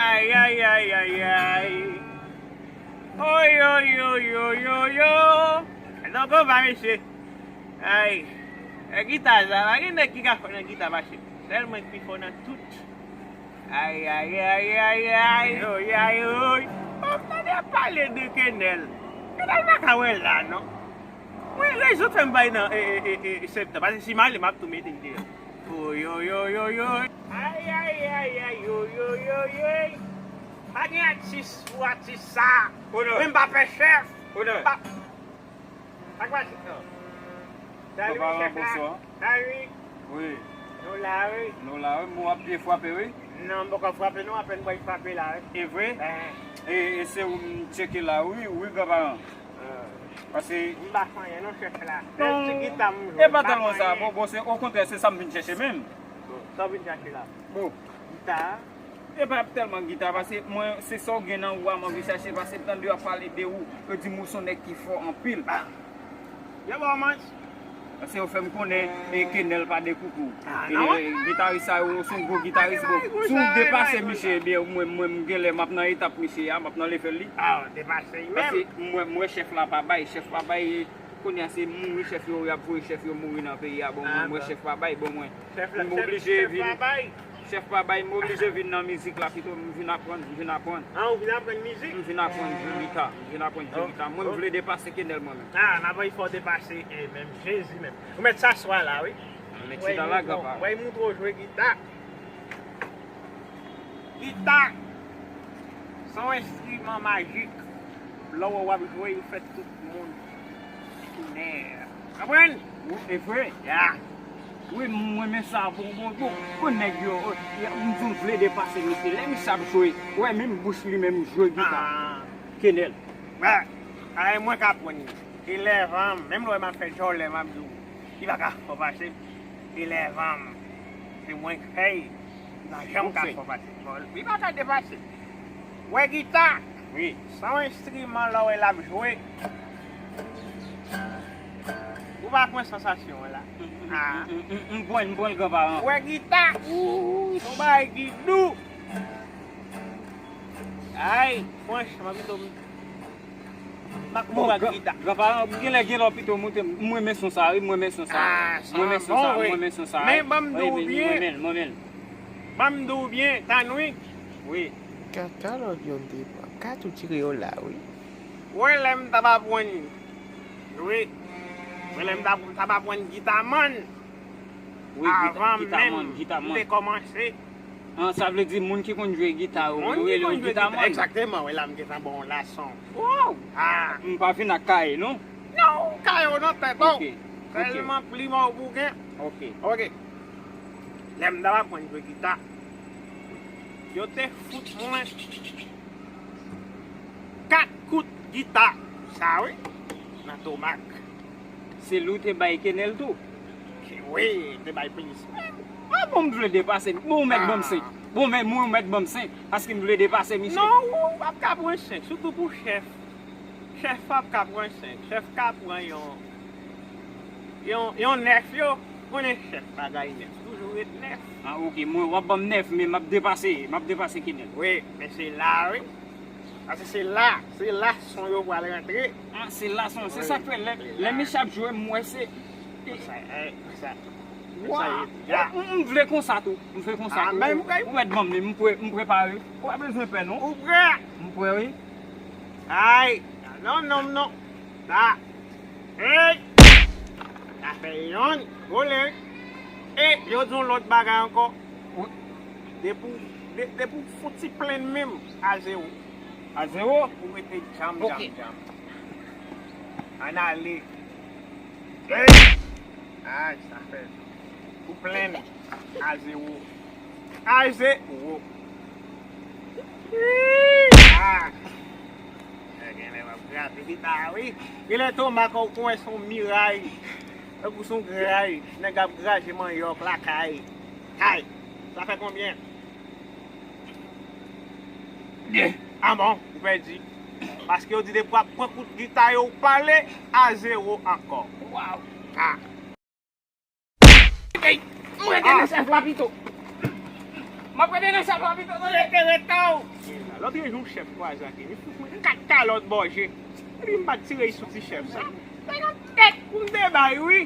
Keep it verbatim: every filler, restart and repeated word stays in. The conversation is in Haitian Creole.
Ay, ay, ay, ay, ay. Oy, oy, oy, oy, oy, oy. Donk, konpa, mesye. Ay, e gita sa, pa gen nèg ki ka fè nan gita pase m. Tèlman ki fò nan tout. Ay, ay, ay, ay, ay, oy, ay, oy. Bon, tande ap pale de Kenèl. Kenèl pa ka wè la, non. Mwen, rezon fè m bay nan, e, e, e, e, septan. Paske si m ale, m ap tou mete l deyò. Oy, oy, oy, oy, oy. Ay, ay, ay, ay, oy, oy, oy, oy. Pa gen atis pou atis sa. Menm pa fè chèf. Pa Sa k pase? Salut, chèf la. Bonswa. Salut. Wi. Nou la, wi. Nou la, wi. Mwen ap byen frape, wi. Non, m poko frape, non. Apèn m pral frape la, wi. E vre? E, e se ou m tcheke la, wi, wi, granparan. Paske m pa fè anyen, non, chèf la. Non. Ti gita m jwe, e pa tèlman sa. Bon, bon, se okontrè, se sa m vin chèche menm. Bon, sa w vin chèche la? Bon. Gita. E pa tèlman gita, paske mwen, se sa w gen nan ou a m anvi chache, paske m tande yo ap pale de ou, yo di m ou se yon nèg ki fò anpil. Yo ba w manch. Paske yo fè m konnen, e, Kenèl pa de koukou. E, gitaris sa yo, se yon gwo gitaris, bon. Si w depase misye, ebyen, mwen, mwen, m genlè, m ap nan etap misye a, m ap nan level li. Paske m wè, m wè chèf la pa bay, chèf pa bay, kounye a se mouri chèf yo, y ap voye chèf yo mouri nan peyi a, bon, mwen, m wè chèf pa bay, bon, mwen. M oblije vin. Chèf pa bay, m oblije vin nan mizik la pito, m vin aprann, m vin aprann. Ah, ou vin aprann mizik? M vin aprann jwe gita, m vin aprann jwe gita. Mwen, m vle depase Kenèl mwen menm. Ah, n ap anvi fè w depase, e, menm Jezi menm. Ou mèt sa swa la, wi. Mwen chita la, granpa. Wè, moutre w jwe gita. Gita, se yon enstriman majik. Lè w wè w ap jwe, li fè tout moun tounen. Konprann? Wi, e vre. Ya. Wi, m renmen sa. Bon, bon, bon, bon, nèg yo, m di m vle depase misye. Lè misye ap jwe, wè, menm bouch li menm jwe gita. Kenèl. Ay, mwen k aprann li. Elèv an, menm lè w wè m ap fè djòlè, m ap di w, li pa ka fò pase m. Elèv an, se mwen k fè l. Li pa janm ka fò pase m. Li pa ka depase m. Wè gita, se yon enstriman lè w wè l ap jwe. Ou pa pran sansasyon an la. M pran, m pran l granparan. Wè gita, se yon bagay ki dou. Ay, franchman, pito m Bon, granparan, genlè gen lè w pito moute m. M renmen son sa, wi, m renmen son sa. M renmen son sa, m renmen son sa. Men ban m di w byen. M renmen l, m renmen l. Ban m di w byen, Tanwi. Wi. Gata lòt yon depan. Ka tou tire yo la, wi. Wè lè m t ap aprann. Wi. Wè lè m t ap, t ap aprann gita mann. Wi, gita, avan menm m te kòmanse. An, sa vle di moun ki konn jwe gita yo, yo rele yo gita mann. Egzakteman, wi, la m gentan ba w lason. Waw! Ah. M pa vin ak kaye, non? Non, kaye w nan tèt ou. Ok, ok. Sèlman plim ou pou gen. Ok. Ok. Lè m t ap aprann jwe gita, yo te fout mwen kat kout gita sa, wi, nan tomak. Se li w te bay Kenèl tou? Wi, m te bay plis menm. Ah bon, m vle depase. Bon, ou mèt ban m senk. Bon, men mwen, ou mèt ban m senk, paske m vle depase misye. Non, ou p ap ka pran senk, sitou pou chèf. Chèf p ap ka pran senk. Chèf ka pran yon, yon, yon nèf yo. Konnen chèf pa bay nèf, toujou ret nèf. Ah, ok, mwen, w ap ban m nèf, men m ap depase, m ap depase Kenèl. Wi, men se la, wi. Paske se la, se la son yo pral rantre. Ah, se la son, se sa k fè lè, lè misye ap jwe, m wè se. Sa, eh, sa. Waw! M, m vle konsa tou, m vle konsa tou. Ou mèt ban m li, m pre-, m prepare. Ou pa bezwen pè, non. Ou prè? M prè, wi. Ay, non, non, non. Da. Hey! Sa fè yonn, vole. E, yo di yon lòt bagay ankò. Wi. Depi w, de-, depi w fouti plenn menm, a zewo. A zewo? Ou rete djanm, djanm, djanm. Ann ale. Hey! Ay, sa fè. Ou plenn, a zewo. A zewo. Ah! Genlè w ap grape gita, wi. Genlè tomak ou konn wè se yon miray. Tankou se yon gray. Nèg ap graje manyòk lakay. Kay. Sa fè konbyen? Ah bon, ou pèdi. Paske yo di depi w ap pran kout gita yo, ou pale a zewo ankò. Waw. Ah. Ey, m rete nan chèf la pito. M ap rete nan chèf la pito, mwen rete rete w. Lòt jou chèf kwaze ak li, li fout mwen kat kalòt bò je. Epi m pa t tire sou ti chèf sa. Se yon tèt pou m te bay, wi.